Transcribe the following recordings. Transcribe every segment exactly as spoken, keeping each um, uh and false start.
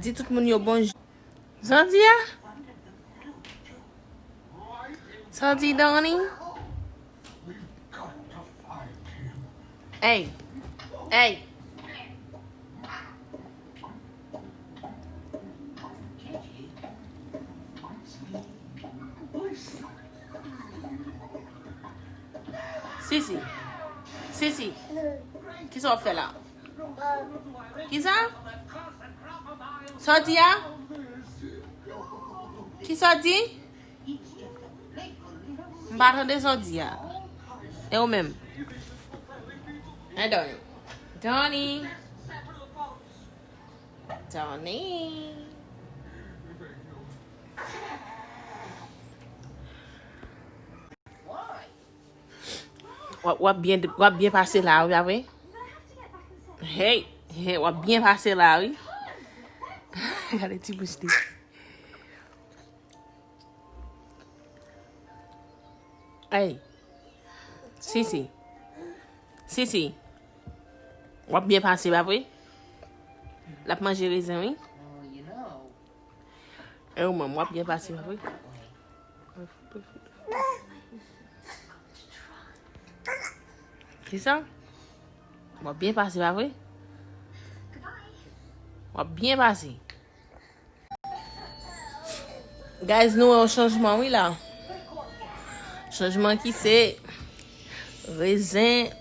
Di tout moun yo bonjou. Sa w di a? Sa w di, Donnie? Hey! Hey! Sisi. Sisi. Kisa w ap fè la? Kisa? Sa w di a? Kisa w di? M pa tande sa w di a. E ou menm? Hey, Donnie. Donnie. Donnie. W ap, w ap byen, w ap byen pase la, wi, pa vre? Hey, hey, w ap byen pase la, wi. Gade ti bouch li. Hey. Sisi. Sisi. W ap byen pase, pa vre? L ap manje rezen, wi. E ou menm, w ap byen pase, pa vre? Kisa? W ap byen pase, pa vre? W ap byen pase. Guys, nou wè yon chanjman, wi, la. Chanjman ki se rezen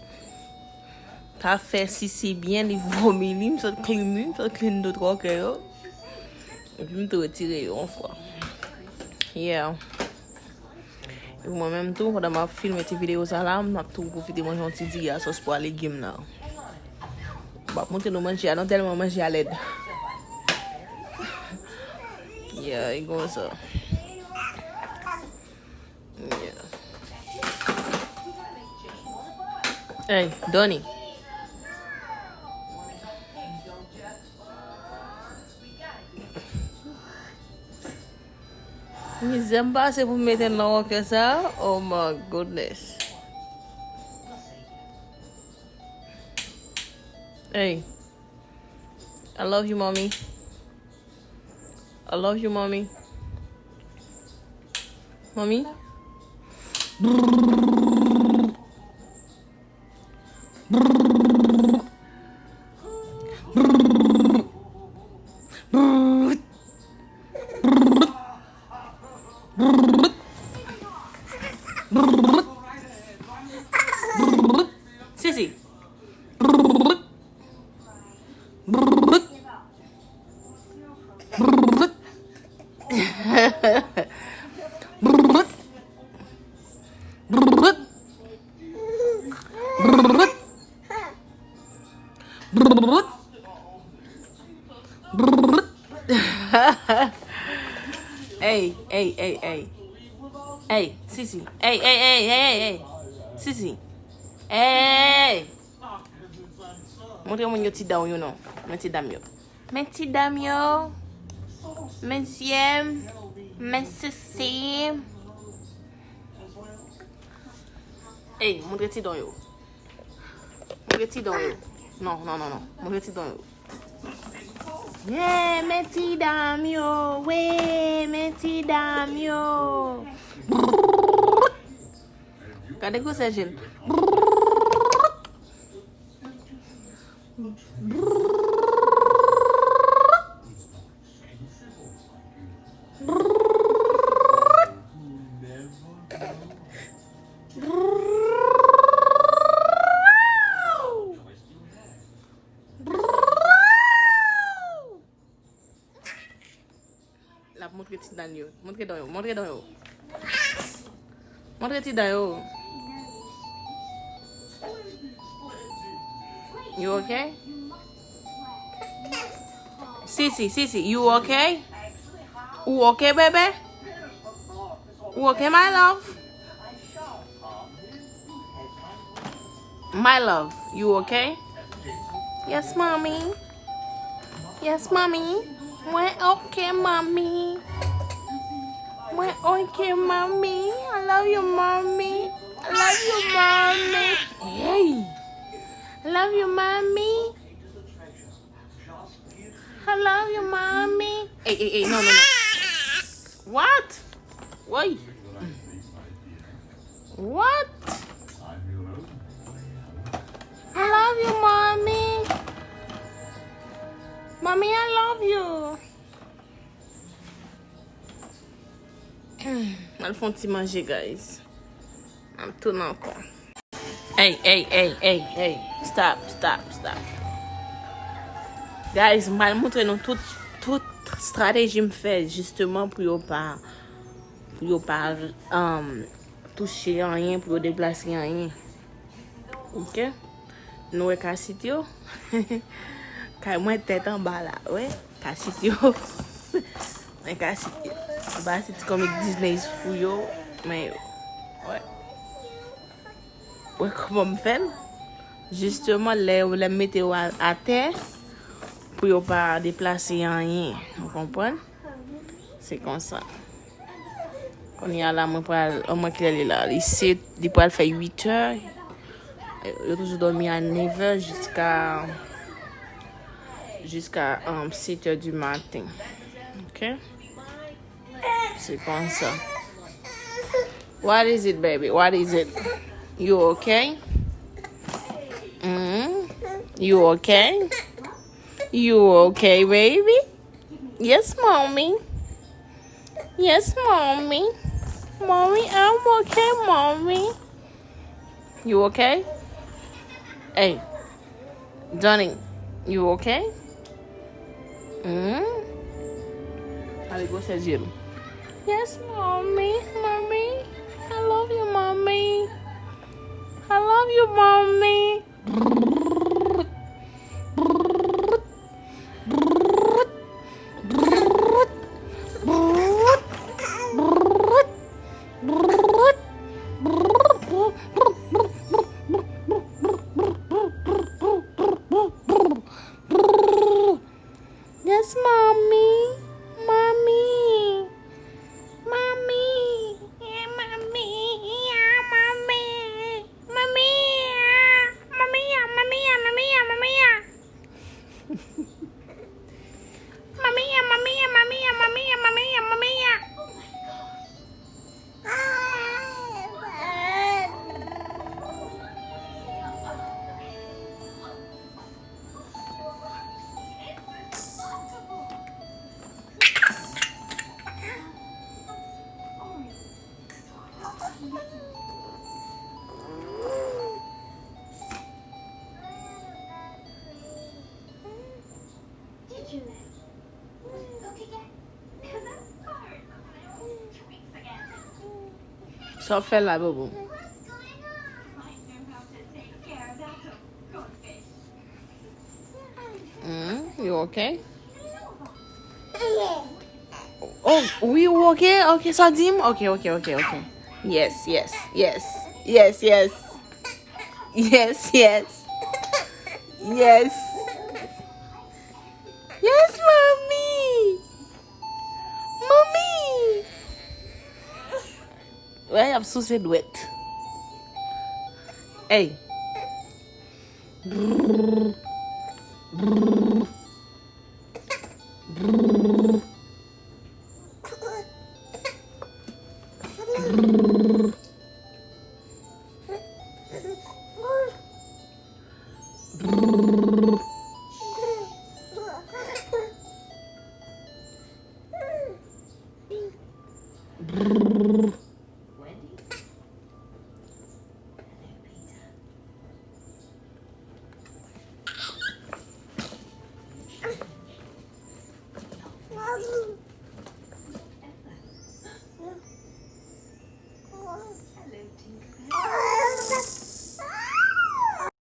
pa fè Sisi byen, li vomi li, m sot clean li, m sot clean de twa kè yo. Epi m tou retire yo yon fwa. Yeah. Epi mwen menm tou, pandan m ap filme ti videyo sa la, m ap tou pwofite manje yon ti diri a sòs pwa legim nan. M ap montre nou manje a non, tèlman manje a lèd. Yeah, e konsa. Yeah. Hey, Donnie. Mizè m pase pou m mete nan wòkè sa. Oh my goodness. Hey. I love you, mommy. I love you, mommy. Mommy. Sisi. Hey, hey, hey, hey. Hey, Sisi. Hey, hey, hey, hey, hey, hey. Sisi. Hey! Montre moun yo ti dan yo non. Men ti dam yo. Men ti dam yo. Men zyem. Men sisi. Ey, montre ti dan yo. Montre ti dan yo. Non, non, non, non. Montre ti dan yo. Yeah, men ti dam yo. Wi, men ti dam yo. Gade gwosè je l. L ap montre ti dan yo. Montre dan yo. Montre dan yo. Montre ti dan yo. You okay? Sisi, Sisi, you okay? Ou okay, bebe? Ou okay, my love? My love, you okay? Yes, mommy. Yes, mommy. Mwen okay, mommy. Mwen okay, mommy. I love you, mommy. I love you, mommy. Hey. I love you, mommy. I love you, mommy. Hey, hey, hey, no, no, no. What? Woy. What? I love you, mommy. Mommy, I love you. Al fè yon ti manje, guys. M ap tounen ankò. Hey, hey, hey, hey, hey. Stop, stop, stop. Guys, m pral montre nou tout, tout strateji m fè, jisteman, pou yo pa, pou yo pa, um, touche anyen, pou yo deplase anyen. Ok? Nou wè kasit yo? Kay mwen tèt anba la, wè. Kasit yo. Men kasit yo. Anba se ti kòmik Disney pou yo. Men yo. Wè. Wè kòman m fè l? Jisteman, lè, lè m mete yo a, atè, pou yo pa deplase anyen. Ou konprann? Se konsa. Kounye a la, mwen pral, an mwen kilè li la. Li set, li pral fè uit è. Yo toujou dòmi a nèf è jiska, jiska, um, set è di maten. Ok? Se konsa. What is it, baby? What is it? You okay? Mm? You okay? You okay, baby? Yes, mommy. Yes, mommy. Mommy, I'm okay, mommy. You okay? Hey, Johnny, you okay? Mm? Ale gwosè zye m. Yes, mommy, mommy. I love you, mommy. I love you, mommy. Yes, mommy. Mommy. Mommy. Yeah, mommy. Yeah, mommy. Mommy. Mommy. Mommy. Mommy. Mommy. Mommy. Mommy. Mommy. Mommy. Mommy. Sa w fè la, bobo? Mm, you okay? Oh, wi, ou okay? Okay, sa di m? Okay, okay, okay, okay. Yes, yes, yes. Yes, yes. Yes, yes. Yes. Yes, mommy. Mommy. Wè, y ap souse dwèt. Hey.